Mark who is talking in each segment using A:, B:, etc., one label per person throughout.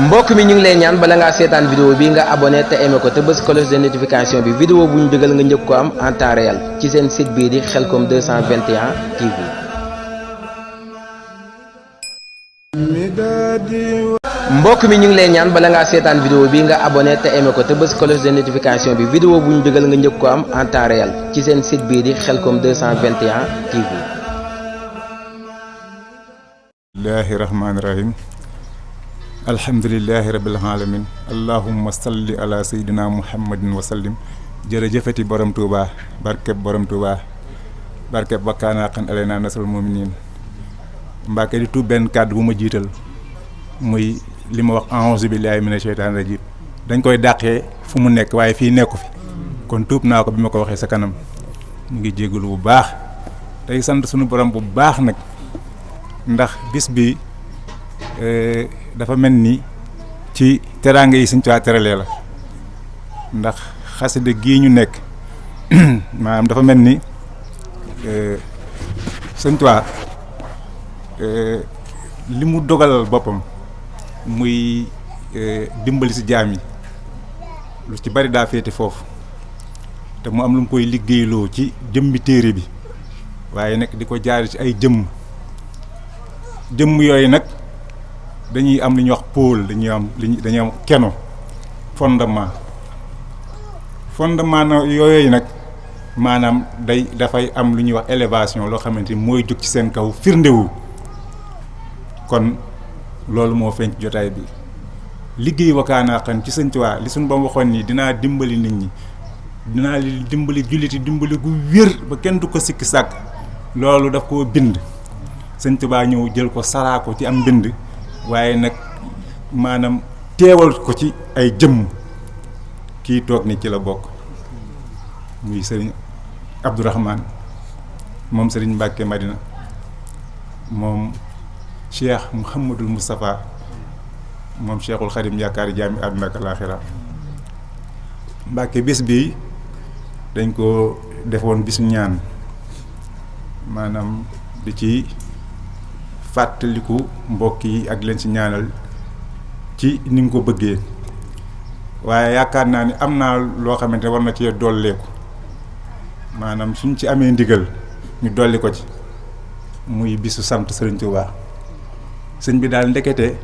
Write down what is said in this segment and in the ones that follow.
A: mbokk mi ñu ngi lay ñaan bala ngaa seetaan vidéo bi nga abonné te aimé ko te bës cloche de notification bi vidéo bu ñu dugal nga njëkk ko am en temps réel ci seen site bii di Khelcom 221 TV. mbokk mi ñu ngi lay ñaan bala ngaa seetaan vidéo bi nga abonné te aimé ko te bës cloche de notification bi vidéo bu ñu dugal nga njëkk ko am en temps réel ci seen site bii di Khelcom 221 TV.
B: bismillahi rahmaani rahim. alhamdulillahi rabbil alamin allahumma salli ala sayyidina muhammadin wa sallim. jërëjëfati borom Touba barkeb borom Touba barkeb wakkaana xan alayna nasrul muminin. Mbàkke di tuub benn kàddu bu ma jiital muy li ma wax a'uuzu billahi mina sheytaani rajim. dañ koy dàqee fu mu nekk waaye fii nekku fi kon tuub naa ko bi ma ko waxee sa kanam mu ngi jégalu bu baax tey sant sunu borom bu baax nag ndax bis bi dafa mel ni ci teraanga yi Sëñ Tuubaa teralee la ndax xasida gii ñu nekk maanaam dafa mel ni Sëñ Tuubaa li mu dogalal boppam muy dimbali si jaam yi lu ci bari daa féete foofu te mu am lu mu koy liggéeyloo ci jëmmi téere bi waaye nag di ko jaar ci ay jëmm yooyu nag dañuy am li ñuy wax pôle dañuy am keno fondement na yooyu nag maanaam dafay am lu ñuy wax élévation loo xamante ni mooy jóg ci seen kaw firndewu kon loolu moo feeñ ci jotaay bi liggéey Wakana Haqqan ci Sëñ Tuubaa li suñu ba waxoon ni dinaa dimbali nit ñi dinaa li dimbali julliti dimbali gu wér ba kenn du ko sikki sàkk loolu daf koo bind Sëñ Tuubaa ñëw jël ko saraa ko ci am mbind waaye nag maanaam teewal ko ci ay jëmm kii toog ni ci la bokk muy sëriñ Abdourahmane moom sëriñ Mbàkke Madina moom Cheikh Mouhamadul Moustapha moom Cheikhul Khadim yaakaari jaami àdduna ak alaaxira Mbàkke bis bi dañ ko defoon bisu ñaan maanaam di ci fàttaliku mbokk yi ak leen ci ñaanal ci ni nga ko bëggee waaye yaakaar naa ni am naa loo xamante ne war na cee dolleeku maanaam suñ ci amee ndigal ñu dolli ko ci muy bisu sant Sëriñ Tuubaa sëñ bi daal ndekete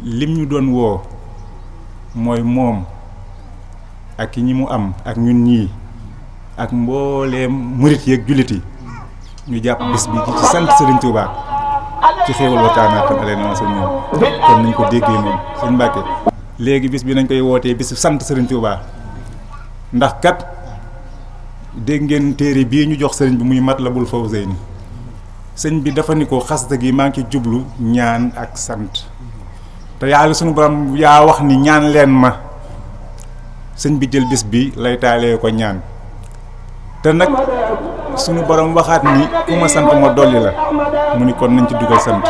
B: lim ñu doon woo mooy moom ak ñi mu am ak ñun ñii ak mbooleem murit yeeg jullit yi ñu jàpp bis bi ci sant Sëriñ Tuubaa ci xéewal Wakana Haqqan alayna nasrul muminin kon nañ ko déggee noonu sëñ Mbàkke léegi bis bi nañ koy wootee bisu sant Sëriñ Tuubaa ndax kat dégg ngeen téere bii ñu jox sëriñ bi muy Matlabul Fawzayni sëñ bi dafa ni ko xasida gi maa ngi ci jublu ñaan ak sant te yàlla sunu borom yaa wax ni ñaan leen ma sëñ bi jël bis bi lay taalee ko ñaan te nag sunu borom waxaat ni ku ma sant ma dolli la mu ni kon nañ ci dugal sant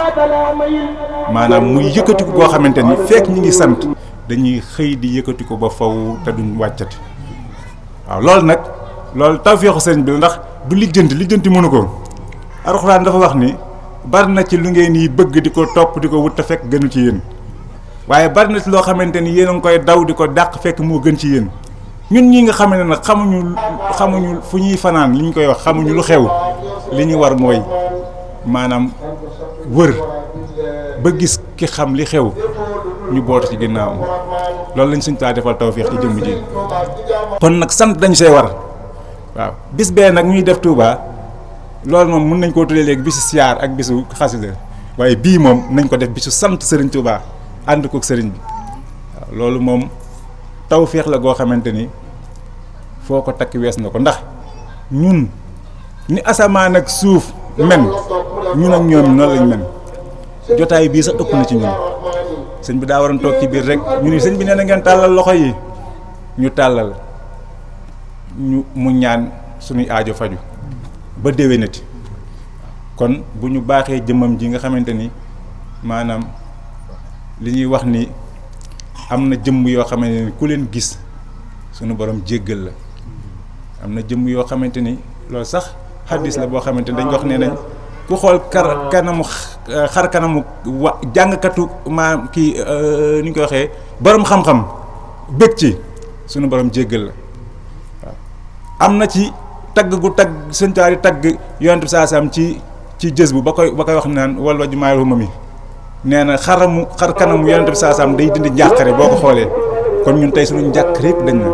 B: maanaam muy yëkkatiku koo xamante ni fekk ñi ngi sant dañuy xëy di yëkkatiku ba faw te duñ wàccati waaw loolu nag loolu tawfeexu sëñ bi la ndax du lijjanti mënu ko Alxuraan dafa wax ni bari na ci lu ngeen yi bëgg di ko topp di ko wut te fekk gënu ci yéen waaye bari na ci loo xamante ni yéen a ngi koy daw di ko dàq fekk moo gën ci yéen ñun ñi nga xam ne nag xamuñu fu ñuy fanaan li ñu koy wax xamuñu lu xew li ñu war mooy maanaam wër ba gis ki xam li xew ñu bootu ci ginnaawam loolu lañ Sëñ Tuubaa defal tawfeex ci jëmm ji kon nag sant dañu see war waaw bis bee nag ñuy def Touba loolu moom mën nañ koo tuddee léegi bisu siyaar ak bisu xasida waaye bii moom nañ ko def bisu sant Sëriñ Touba ànd kook sëriñ bi waaw loolu moom tawfeex la goo xamante ni foo ko takk wees na ko ndax ñun ni asamaan ak suuf men ñun ak ñoom noonu lañ men jotaay bii sax ëpp na ci ñun sëñ bi daa waroon toog ci biir rek ñu ni sëñ bi nee na ngeen tàllal loxo yi ñu tàllal mu ñaan suñuy aajo faju ba déwénati kon bu ñu baaxee jëmmam ji nga xamante ni maanaam li ñuy wax ni am na jëmm yoo xamante ni ku leen gis sunu borom jéggal la am na jëmm yoo xamante ni loolu sax xaddis la boo xamante ni dañ wax ne nañ ku xool kanamu xar kanamu jàngkatu maam kii ni ñu koy waxee borom xam-xam bëgg ci sunu borom jéggal la waaw. am na ci tagg gu tagg sëñ Tuubaa yi tagg yonent bi saa saam ci jës bu ba koy wax naan wal waju maay ruma mi nee na xar kanamu yonent bi saa saam day dindi njàqare boo ko xoolee kon ñun tey suñu njàqare yëpp dañ na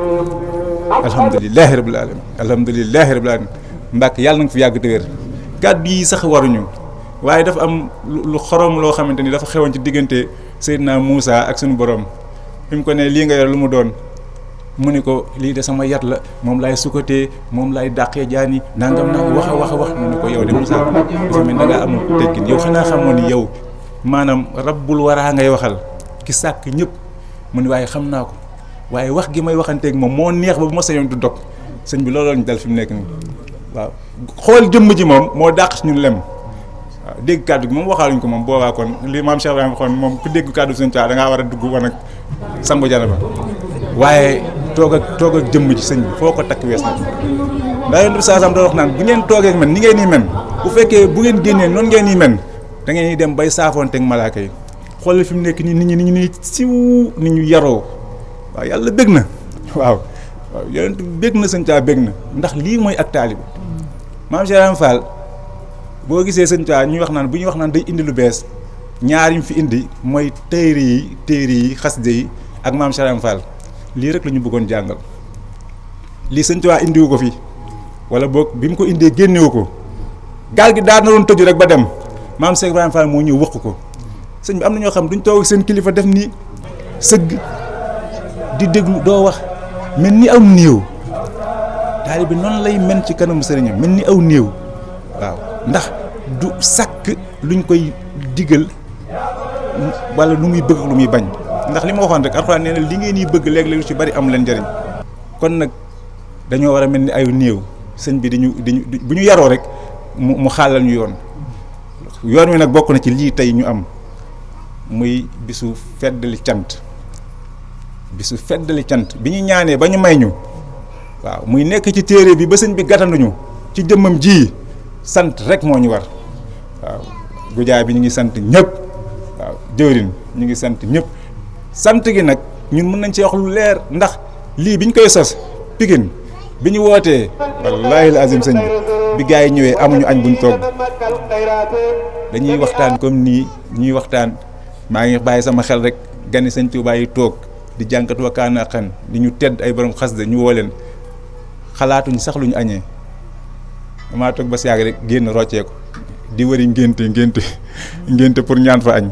B: alhamdulilahi rabbil alamin alhamdulilahi rabbil alamin Mbàkke yàlla na nga fi yàgg te wér. kàddu yi sax waruñu waaye dafa am lu xorom loo xamante ni dafa xewoon ci diggante Seydina Moussa ak suñu borom fi mu ko ne lii nga yor lu mu doon mu ni ko lii de sama yat la moom laay sukkatee moom laay dàqee jaani nangam naa ko wax mu ni ko yow de Moussa dafa mel da ngaa amul teggin yow xanaa xamoon ni yow maanaam rabbul waraa ngay waxal ki sàkk ñëpp mu ni waaye xam naa ko waaye wax gi may waxanteeg moom moo neex ba bu ma sañoon du dog sëñ bi looloo ñu dal fi mu nekk nii waaw xool jëmm ji moom moo dàq si ñun lem waaw dégg kàddu gi moom waxaaluñ ko moom boobaa kon li maam Cheikh Ibrahima waxoon moom ku dégg kàddu sëñ Tuubaa da ngaa war a dugg wan ak sangu janaba waaye toog ak jëmm ji sëñ bi foo ko takk wees na ndax yéen saa sam doon wax naan bu ngeen toogee ak man ni ngeen nii men bu fekkee bu ngeen génnee noonu ngeen nii men da ngeen di dem bay saafoonteeg malaaka yi xoolal fi mu nekk nii nit ñi siw nit ñu yaroo waaw yàlla bég na waaw yonent bég na sëñ Tuubaa bég na ndax lii mooy ak taalibe maam Cheikh Ibrahima Fall boo gisee sëñ Tuubaa ñuy wax naan bu ñuy wax naan day indi lu bees ñaar yi fi indi mooy téere yi xasida yi ak maam Cheikh Ibrahima Fall lii rek la ñu bëggoon jàngal lii sëñ Tuubaa indiwu ko fi wala boog bi mu ko indee génnewu ko gaal gi daal na doon tëju rek ba dem maam Cheikh Ibrahima Fall moo ñëw wax ko sëñ bi am na ñoo xam duñ toog seen kilifa def nii sëgg di déglu doo wax mel ni aw néew taalibe bi noonu lay men ci kanamu sëriñam mel ni aw néew waaw ndax du sàkk luñ koy digal wala lu muy bëgg lu muy bañ ndax li ma waxoon rek alxuraan nee na li ngeen yi bëgg léeg-léeg lu ci bari am leen njëriñ kon nag dañoo war a mel ni ay néew sëñ bi diñu bu ñu yaroo rek mu xaalal ñu yoon wi nag bokk na ci lii tey ñu am muy bisu feddali cant bi ñu ñaanee ba ñu may ñu waaw muy nekk ci téere bi ba sëñ bi gàttanduñu ci jëmmam ji sant rek moo ñu war waaw gujaay bi ñu ngi sant ñëpp waaw jëwrin ñu ngi sant ñëpp sant gi nag ñun mën nañ ci wax lu leer ndax lii bi ñu koy sos Pikine bi ñu wootee wallaahi al azim sëñ bi gaa yi ñëwee amuñu añ buñ togg dañuy waxtaan comme nii ñuy waxtaan maa ngi bàyyi sama xel rek gani sëñ Tuubaa yi toog di jànkat wakkaana xan di ñu tedd ay borom xasida ñu woo leen xalaatuñ sax lu ñu añee damaa toog ba si yàgg rek génn rocceeku di wëri ngénte pour ñaan fa añ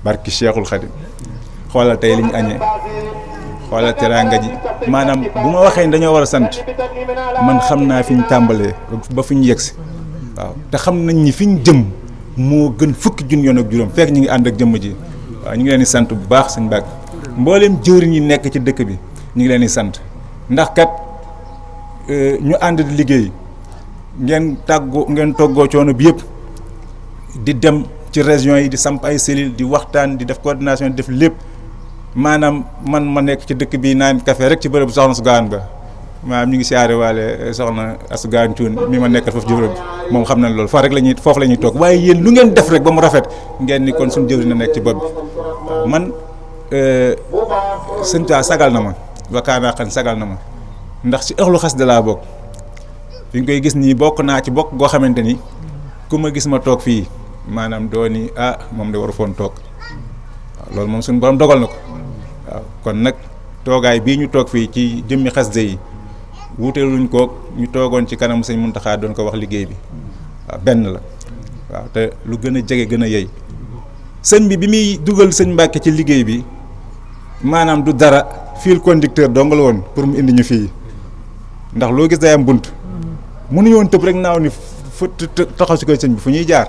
B: barki Cheikhul Khadim xoolal tey li ñu añee xoolal teraanga ji maanaam bu ma waxee dañoo war a sant man xam naa fi ñu tàmbalee ba fi ñu yegsi waaw te xam nañ ni fi ñu jëm moo gën fukki junni yoon ak juróom fekk ñu ngi ànd ak jëmm ji waaw ñu ngi leen di sant bu baax sëñ Mbàkke mbooleem jëwriñ yi nekk ci dëkk bi ñu ngi leen di sant ndax kat ñu ànd di liggéey ngeen toggoo coono bi yëpp di dem ci région yi di samp ay cellules di waxtaan di def coordination di def lépp maanaam man ma nekk ci dëkk bi naan café rek ci bërëb soxna su gaan ba maanaam ñu ngi siyaare waale soxna asu gaan cuun mi ma nekkal foofu jëwriñ moom xam nañ loolu foofu la ñuy toog waaye yéen lu ngeen def rek ba mu rafet ngeen ni kon suñu jëwriñ na nekk ci bopp bi man sëñ Tuubaa sagal na ma wakkaanaa xan sagal na ma ndax ci ëxlu xas de laa bokk fi nga koy gis nii bokk naa ci bokk goo xamante ni ku ma gis ma toog fii maanaam doo ni moom de waru foon toog waaw loolu moom suñu borom dogal na ko waaw kon nag toogaay bii ñu toog fii ci jëmmi xasida yi wuuteeluñ koog ñu toogoon ci kanam sëñ Muntaxa doon ko wax liggéey bi waaw benn la waaw te lu gën a jege gën a yey sëñ bi muy dugal sëñ Mbàkke ci liggéey bi maanaam du dara fil conducteur dong la woon pour mu indi ñu fii ndax loo gis day am bunt mënuñu woon tëb rek naaw ni fa taxaw si koy sëñ bi fu ñuy jaar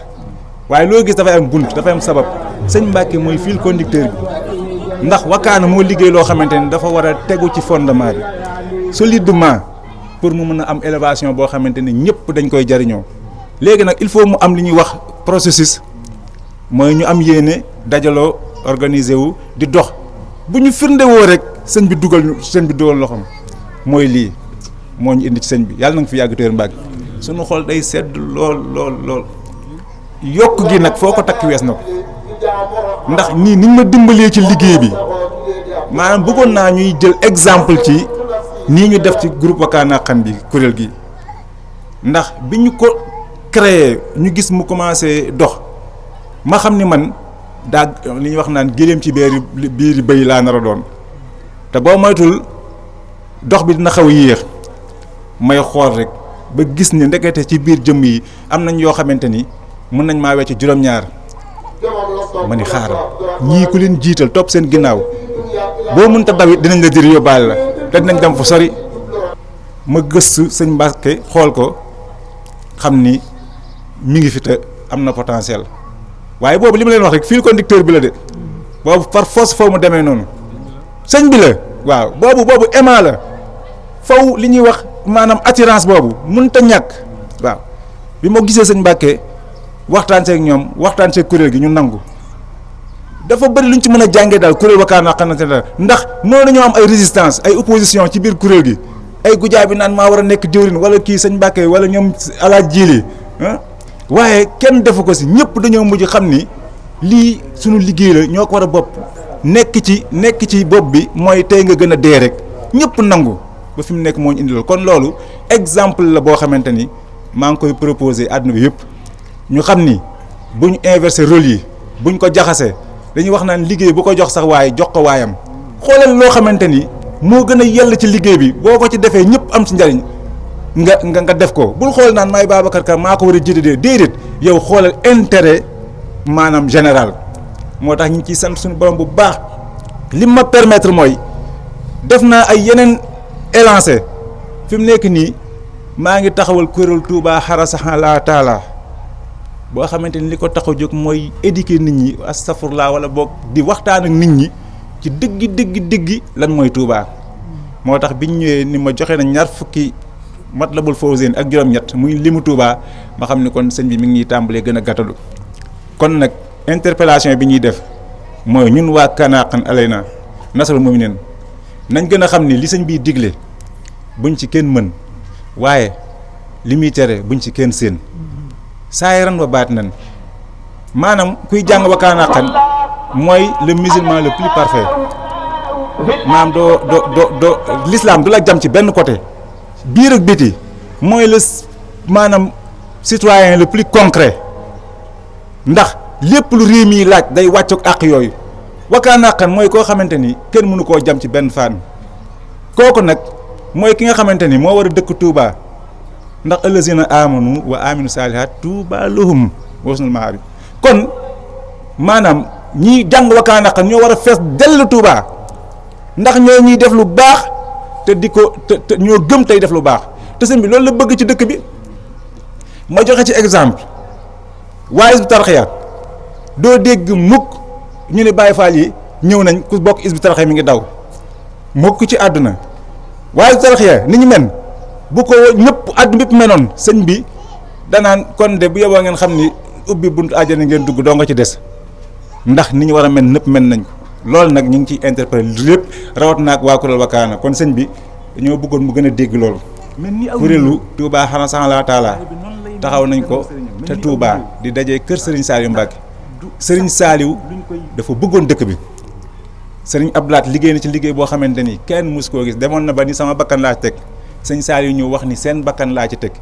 B: waaye loo gis dafay am bunt dafay am sabab sëñ Mbàkke mooy fil conducteur bi ndax wakkaana moo liggéey loo xamante ni dafa war a tegu ci fondement bi solidement pour mu mën a am élévation boo xamante ni ñëpp dañ koy jariñoo léegi nag il faut mu am li ñuy wax processus mooy ñu am yéene dajaloo organiser wu di dox bu ñu firndewoo rek sëñ bi dugal loxoom mooy lii moo ñu indi ci sëñ bi yàlla na nga fi yàgg téer Mbàkke suñu xol day sedd lool yokk gi nag foo ko takk wees na ko ndax nii niñ ma dimbalee ci liggéey bi maanaam bëggoon naa ñuy jël exemple ci nii ñu def ci groupe Wakana Haqqan bi kuréel gi ndax bi ñu ko créé ñu gis mu commencé dox ma xam ni man daa li ñuy wax naan géléem ci biir bëy laa nar a doon te boo moytul dox bi dina xaw a yéex may xool rek ba gis ni ndekete ci biir jëmm yi am nañ yoo xamante ni mën nañ maa wecc juróom-ñaar ma ni xaaral ñii ku leen jiital topp seen ginnaaw boo mënta daw it dinañ la jëri yóbbaale la te dinañ dem fu sori ma gëstu sëñ Mbàkke xool ko xam ni mi ngi fi te am na potentiel waaye boobu li ma leen wax rek fil conducteur bi la de boobu par force foo mu demee noonu sëñ bi la waaw boobu aimant la faw li ñuy wax maanaam attirance boobu mënut a ñàkk waaw bi ma gisee sëñ Mbàkke waxtaan seeg ñoom waxtaan seeg kuréel gi ñu nangu dafa bëri lu ñu ci mën a jàngee daal kuréel Wakana Haqqan ndax noonu dañoo am ay résistance ay opposition ci biir kuréel gi ay gujaa bi naan maa war a nekk jëwrin wala kii sëñ Mbàkke wala ñoom alaaj jiili waaye kenn defu ko si ñëpp dañoo mujj xam ni lii suñu liggéey la ñoo ko war a bopp nekk ci bopp bi mooy tey nga gën a dee rek ñëpp nangu ba fi mu nekk moo ñu indi loolu kon loolu exemple la boo xamante ni maa ngi koy proposer àdduna bi yëpp ñu xam ni bu ñu inverser rôle yi buñ ko jaxasee dañuy wax naan liggéey bu ko jox sax waaye jox ko waayam xoolal loo xamante ni moo gën a yell ci liggéey bi boo ko ci defee ñëpp am ci njariñ nga def ko bul xool naan maay Babacar Ka maa ko war a jiite déedéet yow xoolal intérêt maanaam général moo tax ñu ngi ciy sant suñu borom bu baax li ma permettre mooy def naa ay yeneen élancé fi mu nekk nii maa ngi taxawal kuréel Touba Xarasaxan laa taala boo xamante ni li ko tax a jóg mooy éduquer nit ñi astafurlaa wala boog di waxtaan ak nit ñi ci diggi lan mooy Touba moo tax biñ ñëwee ni ma joxe na ñaar fukki Matlabul Fawzeyni ak juróom-ñett muy limu Touba ma xam ne kon sëñ bi mi ngi ñuy tàmbalee gën a gàttalu kon nag interpellation bi ñuy def mooy ñun waa Wakana Haqqan alayna nasrul mu'minin nañ gën a xam ni li sëñ biy digle buñ ci kenn mën waaye li muy tere buñ ci kenn seen saayiran wa baatinan maanaam kuy jàng Wakana Haqqan mooy le musulman le plus parfait maanaam doo l'islam du la jam ci benn côté biir ak biti mooy le maanaam citoyen le plus concret ndax lépp lu réew mi laaj day wàccook àq yooyu Wakana Haqqan mooy koo xamante ni kenn mënu koo jam ci benn fànn kooku nag mooy ki nga xamante ni moo war a dëkk Touba ndax allazina amanu wa aminu salihat Touba lahum wa husnul maab kon maanaam ñiy jàng Wakana Haqqan ñoo war a fees dell Touba ndax ñoo ñuy def lu baax te di ko te ñoo gëm tey def lu baax te sëñ bi loolu la bëgg ci dëkk bi ma joxe ci exemple waa Hizbut Tarqiyyah doo dégg mukk ñu ne Baye Fall yi ñëw nañ ku bokk Hizbut Tarqiyyah mi ngi daw mukk ci àdduna waa Hizbut Tarqiyyah ni ñu men bu ko ñëpp àdduna bépp menoon sëñ bi danaan kon de bu yeboo ngeen xam ni ubbi buntu àjjana ngeen dugg doo nga ci des ndax ni ñu war a men nëpp men nañ ko loolu nag ñu ngi ciy interpellé lépp rawat naag waa kuréel Wakana kon sëñ bi dañoo bëggoon mu gën a dégg loolu kuréelu Touba Xarasaxan laa taala taxaw nañ ko te Touba di dajee kër Serigne Saliou Mbacke Serigne Saliou dafa bëggoon dëkk bi Serigne Abdoulaat liggéey na ci liggéey boo xamante ni kenn mus koo gis demoon na ba ni sama bakkan laa ci teg Serigne Saliou ñëw wax ni seen bakkan laa ci teg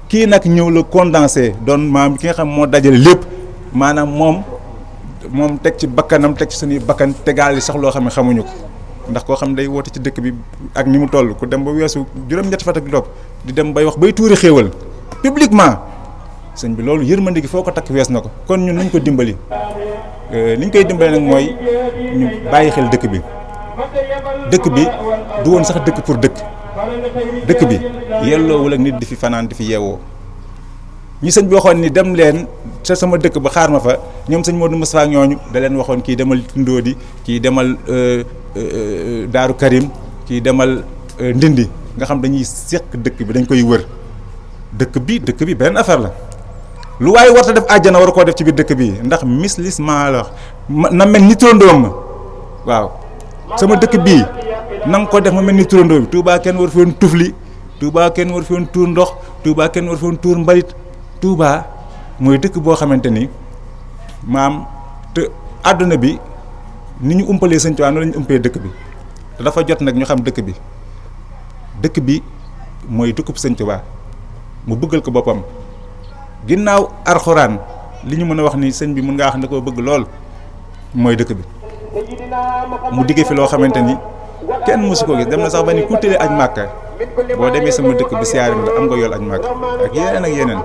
B: kii nag ñëw la condensé doon maam ki nga xam moo dajale lépp maanaam moom teg ci bakkanam teg ci suñuy bakkan tegaal yi sax loo xam ne xamuñu ko ndax koo xam day woote ci dëkk bi ak ni mu toll ku dem ba weesu juróom-ñetti fan ak topp di dem bay wax bay tuuri xéewal publiquement sëñ bi loolu yërmande gi foo ko takk wees na ko kon ñun nañ ko dimbali li ñu koy dimbali nag mooy ñu bàyyi xel dëkk bi du woon sax dëkk pour dëkk bi yelloowul ak nit di fi fanaan di fi yeewoo ñi sëñ bi waxoon ni dem leen sa sama dëkk ba xaar ma fa ñoom sëñ Modou Moustapha ak ñooñu da leen waxoon kii demal Tundóodi kii demal Daaru Karim kii demal Ndindi nga xam dañuy seq dëkk bi dañ koy wër dëkk bi benn affaire la lu waaye warta def àjjana war koo def ci biir dëkk bi ndax mislissement la na mel ni turandoom ma waaw sama dëkk bii na nga ko def ma mel ni turandoo bi Touba kenn war fi woon tufli Touba kenn war fi woon tuur ndox Touba kenn war fi woon tuur mbalit Touba mooy dëkk boo xamante ni maam te àdduna bi ni ñu umpalee Sëñ Tuubaa noonu la ñu umpalee dëkk bi te dafa jot nag ñu xam dëkk bi mooy dëkkub Sëñ Tuubaa mu bëggal ko boppam ginnaaw alxuraan li ñu mën a wax ni sëñ bi mën ngaa wax ne koo bëgg lool mooy dëkk bi mu digge fi loo xamante ni kenn mësu ko gis dem na sax ba ni ku tëlee aj Màkka boo demee sama dëkk bi siyaare la am nga yool aj Màkka ak yeneen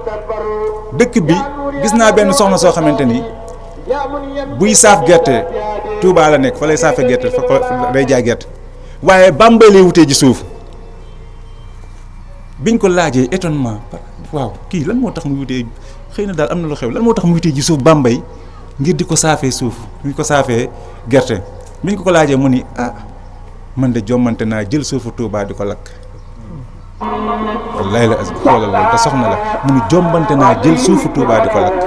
B: dëkk bi gis naa benn soxna soo xamante ni buy saaf gerte Touba la nekk fa lay saafee gerte fa day jaay gerte waaye Bambey lay wutee ji suuf biñ ko laajee étonnement waaw kii lan moo tax mu wutee xëy na daal am na lu xew lan moo tax mu wutee ji suuf Bambey ngir di ko saafee suuf di ko saafee gerte biñ ko laajee mu ni man de jommante naa jël suufu Touba di ko lakk wallaay la xoolal loolu te soxna la mu ni jombante naa jël suufu Touba di ko lakk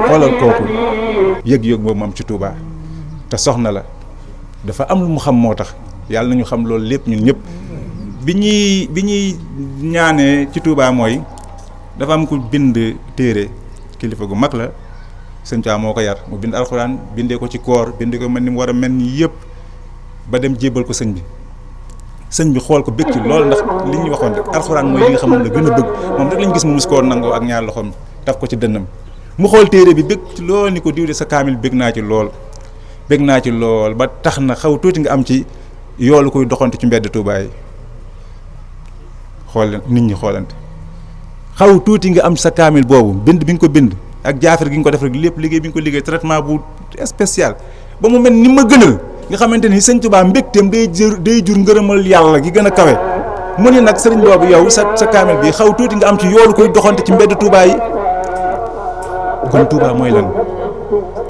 B: xoolal kooku yëg-yëg boobu mu am ci Touba te soxna la dafa am lu mu xam moo tax yàlla nañu xam loolu lépp ñun ñëpp bi ñuy ñaanee ci Touba mooy dafa am ku bind téere kilifa gu mag la Sëñ Tuubaa moo ko yar mu bind alxuraan bindee ko ci koor bindee ko mel ni mu war a mel ni yëpp ba dem jébbal ko sëñ bi xool ko bëgg ci loolu ndax li ñuy waxoon rek alxuraan mooy li nga xam ne la gën a bëgg moom rek lañu gis mu mus koo nangoo ak ñaar loxoom taf ko ci dënnam mu xool téere bi bëgg ci lool ni ko diw de sa kaamil bëgg naa ci lool ba tax na xaw tuuti nga am ci yoolu koy doxante ci mbedd Touba yi xool nit ñi xoolante xaw tuuti nga am ci sa kaamil boobu bind bi nga ko bind ak jaafar gi nga ko def rek lépp liggéey bi nga ko liggéey traitement bu spécial ba mu mel ni ma gënal nga xamante ni Sëñ Tuubaa mbégteem day jur ngërëmal yàlla gi gën a kawe mu ni nag sëriñ boobu yow sa kaamil bi xaw tuuti nga am ci yoolu koy doxante ci mbedd Touba yi kon Touba mooy lan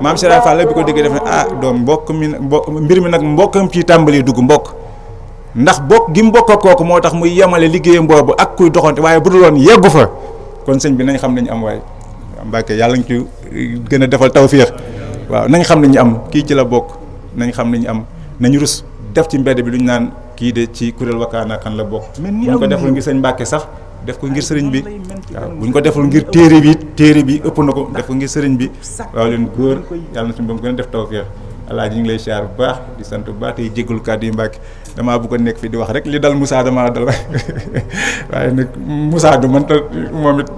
B: maam Serigne Fall bi ko déggee def ne doom mbir mi nag mbokkam ci tàmbali dugg mbokk ndax bokk gi mbokk kooku moo tax muy yemale liggéeyam boobu ak kuy doxante waaye bu dul woon yeggu fa kon sëñ bi nañ xam nañu am waaye Mbàkke yàlla nga ci gën a defal tawféex waaw nañ xam nañu am kii ci la bokk nañ xam nañu am nañu rus def ci mbedd bi lu ñu naan kii de ci kuréel Wakana kan la bokk bu ñu ko deful ngir sëñ Mbàkke sax def ko ngir sëriñ bi waaw bu ñu ko deful ngir téere bi ëpp na ko def ko ngir sëriñ bi waaw leen góor yàlla na suñu boom gën a def tawféex Alaaji ñu ngi lay siyaar bu baax di sant bu baax tey jégalu kàddu yi Mbàkke damaa bëgg a nekk fii di wax rek li dal Moussa damaa dal waaye nag Moussa du man ta moom it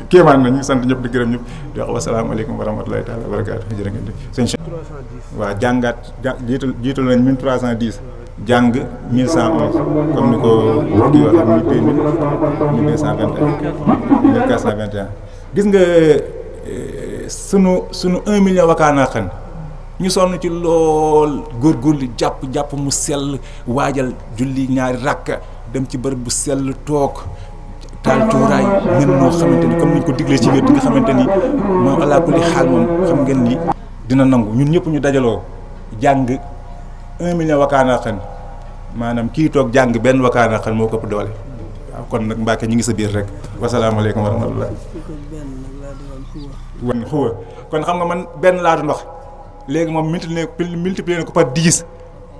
B: kéemaan na ñu sant ñëpp di gërëm ñëpp di wax wasalaamaaleykum wa rahmatulahi taala wa barakaatu jërë ngeen def sëñ waaw jàngaat jiital nañ 1310 jàng 1111 comme ni ko kii waxee 1221 gis nga sunu 1 million Wakana xan ñu sonn ci lool góorgóorlu jàpp mu sell waajal julli ñaari rakka dem ci bërëb bu sell toog taal cuuraay mel noo xamante ni comme ni ñu ko diglee ci wér nga xamante ni moom alaa kulli xaal moom xam ngeen ni dina nangu ñun ñëpp ñu dajaloo jàng 1 million Wakana xan maanaam kii toog jàng benn Wakana xan moo ko ëpp doole waaw kon nag Mbàkke ñu ngi sa biir rek wasalaamaaleykum wa rahmatullah wan xuwa kon xam nga man benn laatu ndox léegi moom multiplier ko par 10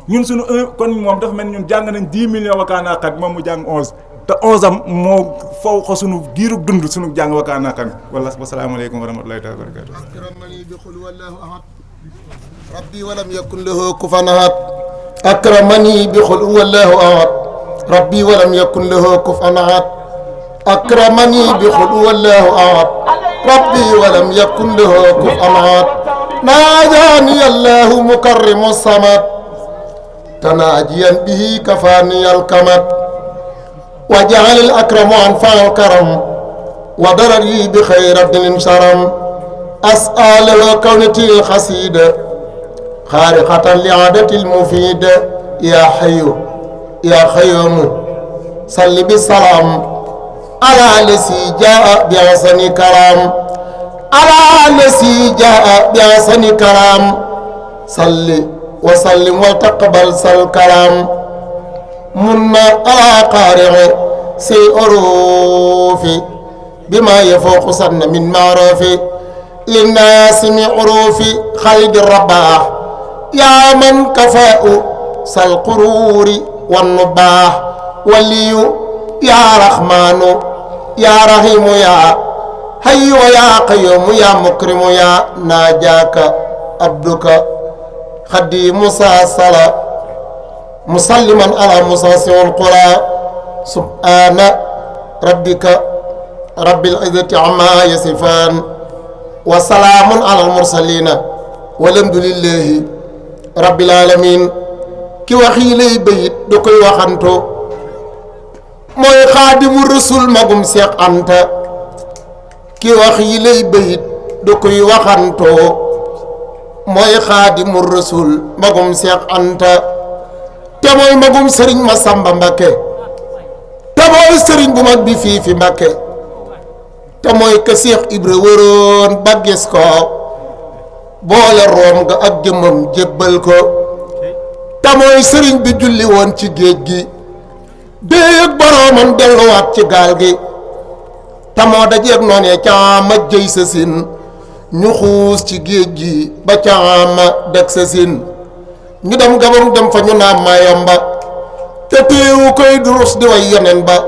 B: ñun suñu kon moom dafa mel ni ñun jàng nañ 10 millions Wakana xan moom mu jàng 11 te 11 am moo faw ko suñu giirug dund suñu jàng Wakana xan wala wasalaamaaleykum wa rahmatulahi taala wa barakatu
C: akramani bi qul wallahu ahad rabbi walam yakun lahu kufuwan ahad akramani bi qul wallahu ahad rabbi walam yakun lahu kufuwan ahad akramani bi qul wallahu ahad rabbi walam yakun lahu kufuwan ahad ناداني الله مكرم الصمد تناجيا به كفاني الكمد وجعل الأكرم أنفع الكرم وضرري بخير الدين شرم أسأل كونتي الخسيدة خارقة لعادة المفيد يا حي يا خيوم صل بالسلام على الذي جاء بأحسن كلام على الذي جاء بأحسن كلام صل وسلم وتقبل الكلام من على قارئ سي عروف بما يفوق سن من معروف للناس من عروف خالد الرباح يا من كفاء سالقرور والنباح ولي يا رحمن يا رحيم يا hayyu ya qayyumu ya mukrimu ya najaka abduka khadimu sala musalliman ala musasiwal qura subhana rabbika rabbil izzati amma yasifan wa salaamun ala al mursalina walhamdulillahi rabbil alamin ki wax yi lay bayit da koy waxanto mooy xaadimu rasul magum Seex Anta ki wax yi lay bayit da koy waxanto mooy xaadimu rasul magum Seex Anta te mooy magum sëriñ Masamba Mbakke te mooy sëriñ bu mag bi fii fi Mbakke te mooy ka Seex Ibra wëroon ba gis ko boole room nga ak jëmmam jébbal ko te mooy sëriñ bi julli woon ci géej gi déeg boroomam delluwaat ci gaal gi te moo dajeeg noonee caama jëy sa sin ñu xuus ci géej gi ba caama deg sa sin ñu dem Gabon dem fa ñu naam Mayomba te teewu koy durus di way yeneen ba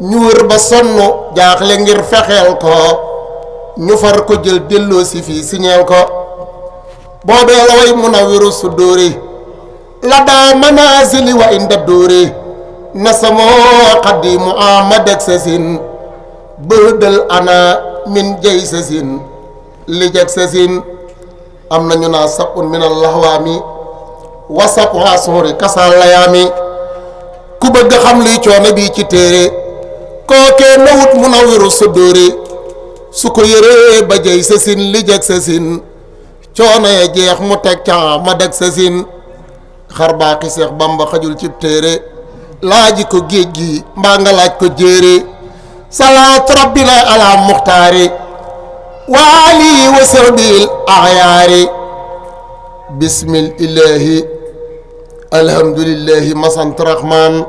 C: ñu wër ba sonn jaaxle ngir fexeel ko ñu far ko jël delloo si fii siñeel ko boobee la way Munawwiru Suduri la daa manazili wa inda dóori na samoo xadimu amad ak sa sin bëdal ana min jay sa sin li jeg sa sin am nañu naa sabun min allahwaami wasap waa suuri kasal layaami ku bëgg xam liy coono bii ci téere kookee nawut Munawwiru Suduri su ko yëree ba jay sa sin li jeg sa sin coono ya jeex mu teg ca ma deg sa sin xar baaxi Seex Bamba xajul cib téere laaji ko géej gi mbaa nga laaj ko jéere salaatu rabbina ala muxtaari waali wa sahbil axyaari bismil ilaahi alhamdulillahi masant rahmaan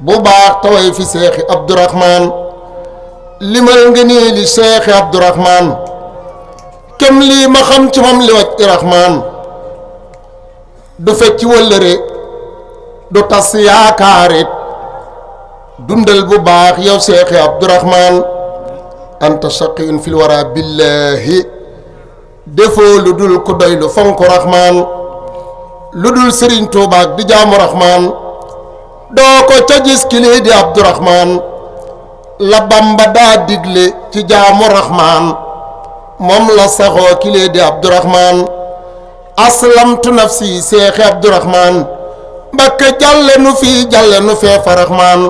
C: bu baax taway fi seexi abdurahmaan limal nga nii li seexi abdurahmaan kem lii ma xam ci moom li waj irahmaan du fecc wëllëre du tas yaakaarit dundal bu baax yow seexi abdurahmaan anta shaqiyun fil wara billahi defoo lu dul ku doy lu fonk rahmaan lu dul sëriñ tuubaak di jaamu rahmaan doo ko ca gis kili di abdurahmaan la bamba daa digle ci jaamu rahmaan moom la saxoo kili di abdurahmaan aslamtu nafsi seexi abdurahmaan mbakke jàlle nu fii jàlle nu feefa rahmaan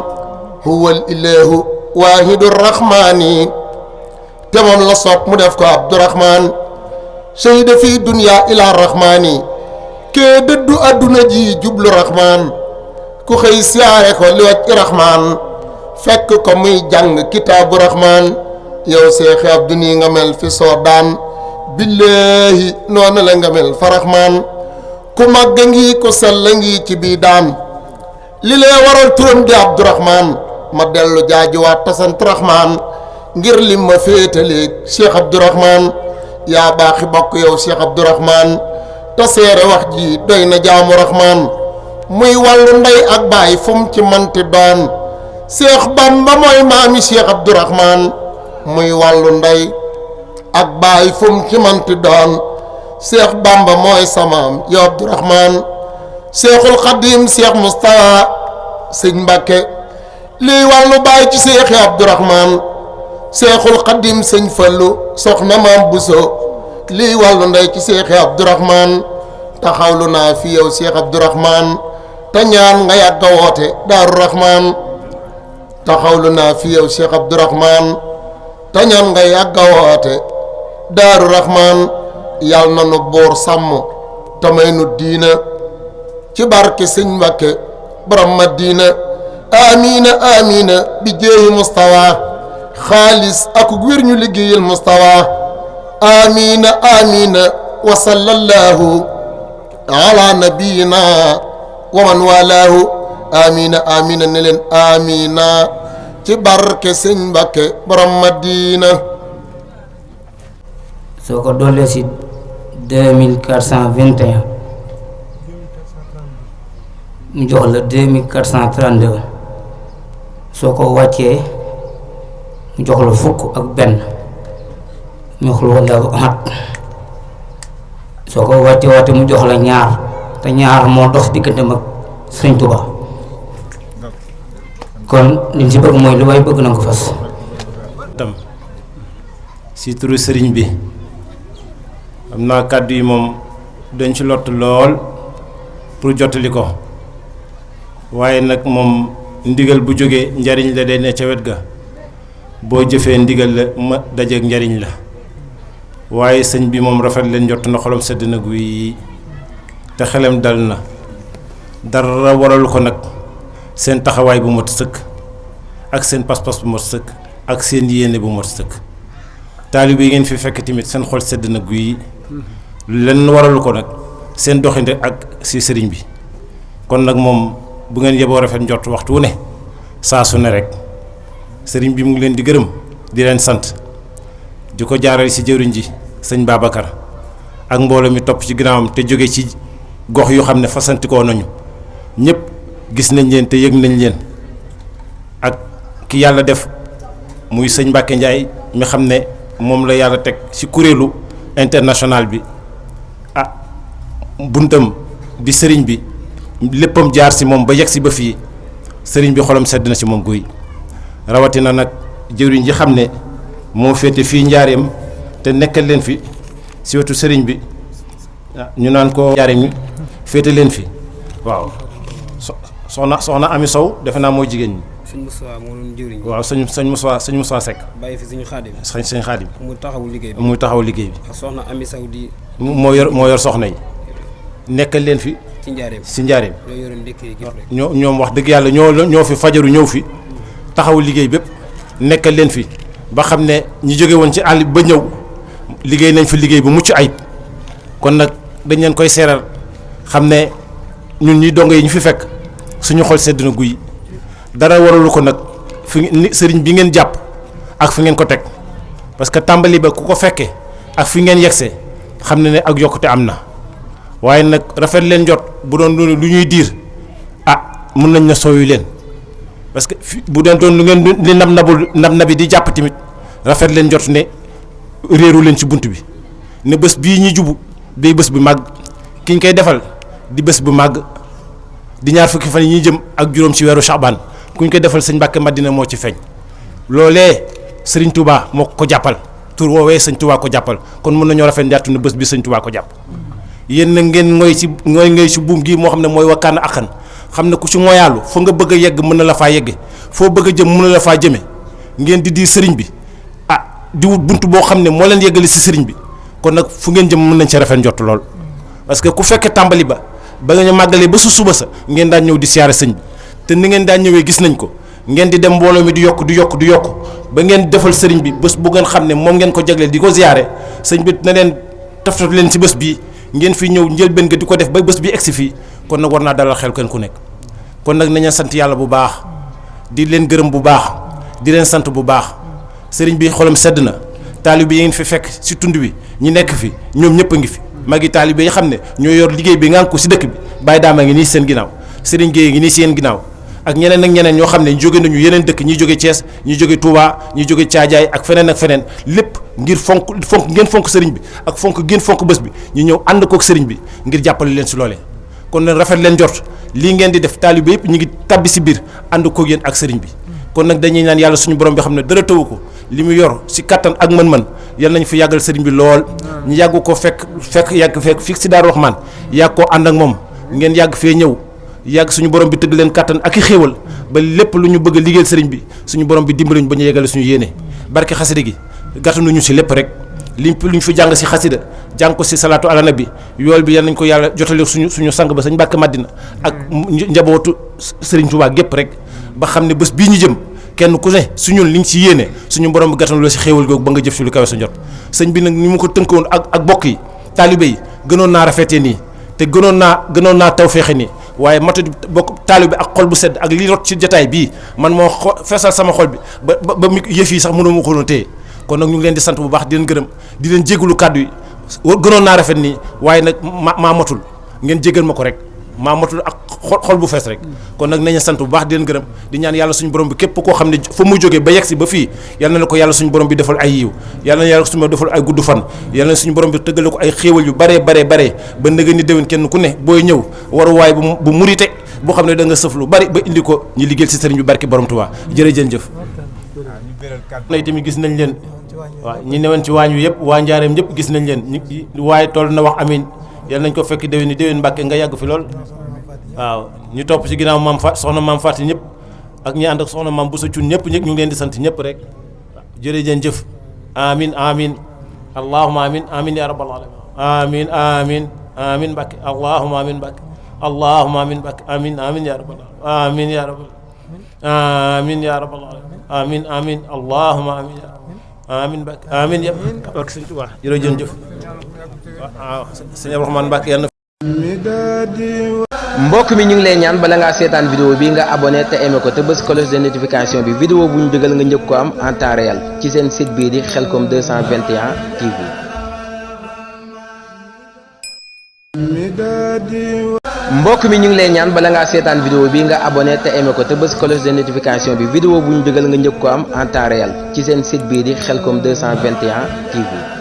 C: huwal ilahu waahidu rahmaani te moom la sopp mu def ko abdurahmaan shahida fii dunya ila rahmaani kee dëddu adduna ji jublu rahmaan ku xëy siyaare ko li wacc rahmaan fekk ko muy jàng kitaabu rahmaan yow seexi abdu nii nga mel fi soodaan billaahi noonu la nga mel fa rahmaan ku màgg ngi ku sell ngi ci bii daan li lee waral turam di abdurahmaan ma dellu jaajuwaat tasant rahmaan ngir lim ma féetaleeg cheikh abdurahmaan yaa baaxi bokk yow cheikh abdurahmaan te seere wax ji doy na jaamu rahmaan muy wàllu ndey ak baay fu mu ci manti doon cheikh bamba mooy maami cheikh abdurahmaan muy wàllu ndey ak baay fu mu ci manti doon cheikh bamba mooy samaam yow abdurahmaan cheikhul xadim cheikh mustafa sëñ mbàkke lii wàllu baay ci cheikh abdurahmaan cheikhul xadim sëñ fallu soxna maam buso lii wàllu ndey ci cheikh abdurahmaan taxawlu naa fi yow cheikh abdurahmaan te ñaan nga yàgg a woote daaru rahmaan taxawlu naa fi yow cheikh abdurahmaan te ñaan nga yàgg a woote daaru rahmaan yàlla na nu buur sàmm te may nu diina ci barke sëñ Mbàkke borom Madina amiina amiina bi jeehi mustawa xaalis ak wér ñu liggéeyal mustawa amiina amiina wa sallallahu ala nabiyina wa man walaahu amiina amiina ne leen amiina ci barke sëñ Mbàkke borom Madina.
D: soo ko doolee si 2421 mu jox la 2432 soo ko wàccee mu jox la fukk ak benn ñu xul wallaahu ahad soo ko waate mu jox la ñaar te ñaar moo dox diggante mag Sëriñ Tuubaa kon liñ ci bëgg mooy lu waay bëgg na ko fas
E: tam si turu sëriñ bi am naa kàddu yi moom dañ ci lott lool pour jottali ko waaye nag moom ndigal bu jógee njariñ la day ne ca wet ga boo jëfee ndigal la ma dajeeg njariñ la waaye sëñ bi moom rafet leen jot na xolam sedd na guy te xelam dal na dara waral ko nag seen taxawaay bu mot sëkk ak seen pas-pas bu mot sëkk ak seen yéene bu mot sëkk taalibe yi ngeen fi fekk tamit seen xol sedd na guy leen waral ko nag seen doxinde ak si sëriñ bi kon nag moom bu ngeen yeboo rafet njort waxtu wu ne saa su ne rek sëriñ bi mu ngi leen di gërëm di leen sant di ko jaarale si jëwriñ ji sëñ Babacar ak mbooloo mi topp ci ginnaawam te jóge ci gox yu xam ne fasantikoo nañu ñëpp gis nañ leen te yëg nañ leen ak ki yàlla def muy sëñ Mbacke Ndiaye mi xam ne moom la yàlla teg ci kuréelu international bi ah buntam di sëriñ bi léppam jaar si moom ba yegg si ba fii sëriñ bi xolam sedd na si moom guy rawatina nag jëwriñ ji xam ne moo féete fii njaareem te nekkal leen fi si wetu sëriñ bi ñu naan ko njaareem ñi féete leen fi waaw soxna Ami Sow defe naa mooy jigéen ñi.
F: sëñ Moussa moo doon jëwriñ.
E: waaw sëñ Moussa Seck.
F: bàyyi fi sëñ Xaadim.
E: sëñ Xaadim.
F: muy taxawu liggéey bi.
E: muy taxawu liggéey bi.
F: ak soxna Ami Sow di.
E: moo yor soxna yi nekkal leen fi.
F: ci njaareem
E: si njaareem.
F: ñoo yoroon ndékki gi rek.
E: ñoom wax dëgg yàlla ñoo fi fajaru ñëw fi taxawu liggéey bépp nekkal leen fi ba xam ne ñi jóge woon ci àll ba ñëw liggéey nañ fi liggéey bu mucc ayib kon nag dañ leen koy seeral xam ne ñun ñi dongo yi ñu fi fekk suñu xol sedd na guy dara waralu ko nag fi sëriñ bi ngeen jàpp ak fi ngeen ko teg parce que tàmbali ba ku ko fekkee ak fi ngeen yegsee xam ne ak yokkute am na waaye nag rafet leen jot bu doon lu ñuy diir mun nañ na sooyu leen parce que bu doon lu ngeen di nabi di jàpp tamit rafet leen jot ne réeru leen ci bunt bi ne bés bii ñi jubu day bés bu màgg ki ñu koy defal di bés bu màgg di ñaar fukki fan yi ñuy jëm ak juróom ci weeru Shaabaan ku ñu koy defal sëñ Mbàkke Madina moo ci feeñ loolee sëriñ Touba moo ko jàppal tur woowee sëñ Touba ko jàppal kon mën nañoo rafet njàttu ne bés bi sëñ Touba ko jàpp yéen na ngeen ngoy ci buum gi moo xam ne mooy wakkaan akkan xam ne ku ci ngoyaalu fa nga bëgg a yegg mën na la faa yegge foo bëgg a jëm mën na la faa jëme ngeen di sëriñ bi di wut bunt boo xam ne moo leen yeggali si sëriñ bi kon nag fu ngeen jëm mën nañ ci rafet njott lool parce que ku fekkee tàmbali ba nga ñu màggalee ba su suba sa ngeen daan ñëw di siyaare sëñ bi te ni ngeen daan ñëwee gis nañ ko ngeen di dem mbooloo mi di yokk ba ngeen defal sëriñ bi bés bu ngeen xam ne moom ngeen ko jagleel di ko siyaare sëñ bi na leen taftatu leen si bés bii ngeen fi ñëw njëlbeen nga di ko def ba bés bi egsi fii kon nag war naa dalal xel kenn ku nekk kon nag nañu sant yàlla bu baax di leen gërëm bu baax di leen sant bu baax sëriñ bi xolam sedd na taalibe yi ngeen fi fekk si tund wi ñi nekk fi ñoom ñëpp a ngi fi magi taalibe yi xam ne ñoo yor liggéey bi nga ko si dëkk bi bàyyi daama ngi nii seen ginnaaw sëriñ Gueye ngi nii seen ginnaaw ak ñeneen ñoo xam ne jóge nañu yeneen dëkk ñi jóge Thiès ñi jóge Touba ñi jóge Caajaay ak feneen lépp ngir fonk ngeen fonk sëriñ bi ak fonk ngeen fonk bés bi ñu ñëw ànd kook sëriñ bi ngir jàppale leen si loolee kon nag rafet leen jot lii ngeen di def taalibe yëpp ñu ngi tabbi si biir ànd kook yéen ak sëriñ bi kon nag dañuy naan yàlla suñu borom bi xam ne dara tawu ko li mu yor si kattan ak mën-mën yal nañu fi yàggal sëriñ bi lool ñu yàgg ko fekk fii si Daaru Rahmaan yàgg koo ànd ak moom ngeen yàgg fee ñëw yàgg suñu borom bi tëgg leen kattan ak i xéewal ba lépp lu ñu bëgg a liggéeyal sëriñ bi suñu borom bi dimbali ñu ba ñu yeggale suñu yéene barke xasida gi gàttanuñu si lépp rek lu ñu fi jàng si xasida jàng ko si salaatu ala nabi yool bi yal nañ ko yàlla jotale suñu sang ba sëñ Mbàkke Madina ak njabootu sëriñ Tuubaa gépp rek ba xam ne bés bii ñu jëm kenn ku ne su ñun liñ si yéene suñu borom bi gàttanu la si xéewal googu ba nga jëf si lu kawe sa njot sëñ bi nag ni mu ko tënkoon ak bokk yi taalibe yi gënoon naa rafetee nii te gënoon naa tawfeexe nii waaye mata bokk taalibe ak xol bu sedd ak li rot ci jotaay bii man moo feesal sama xol bi ba mi yëf yi sax mënoo ma ko téye kon nag ñu ngi leen di sant bu baax di leen gërëm di leen jégalu kàddu yi gënoon naa rafet nii waaye nag maa matul ngeen jégal ma ko rek maa matul ak xol bu fees rek kon nag nañu sant bu baax di leen gërëm di ñaan yàlla suñu borom bi képp koo xam ne fa mu jógee ba yegsi ba fii yàlla na ko yàlla suñu borom bi defal ay yiw yàlla na yàlla suñu borom defal ay gudd fan yàlla na suñu borom bi tëggale ko ay xéewal yu bare ba ndëga ni déwén kenn ku ne booy ñëw waruwaay bu murite boo xam ne da nga sëf lu bari ba indi ko ñu liggéeyal si sëriñ bi barki borom Tuubaa jërëjëf na tamit gis nañ leen waaw ñi newoon ci waañ wi yëpp waa njaareem ñëpp gis nañ leen waaye toll na wax amin yàlla nañ ko fekk déwén Mbàkke nga yàgg fi lool waaw ñu topp ci ginnaaw soxna maam Faati ñëpp ak ñi ànd ak soxna maam bu sa cun ñëpp ñu ngi leen di sant ñëpp rek jërëjëf amin allahumma amin ya rabbal alamin amin Mbàkke allahumma amin Mbàkke allahumma amin Mbàkke amin ya rabbal alamin amin ya rabbal alamin amin allahumma amin Mbàkke amin yëpp ak sëñ Tuubaa jërëjëf waaw sëñ Abdourahmane Mbàkke yàlla
A: mbokk mi ñu ngi lay ñaan bala ngaa seetaan vidéo bi nga abonné te aimé ko te bës cloche de notification bi vidéo bu ñu dugal nga njëkk ko am en temps réel ci seen site bii di Khelcom 221 TV. mbokk mi ñu ngi lay ñaan bala ngaa seetaan vidéo bi nga abonné te aimé ko te bës cloche de notification bi vidéo bu ñu dugal nga njëkk ko am en temps réel ci seen site bii di Khelcom 221 TV.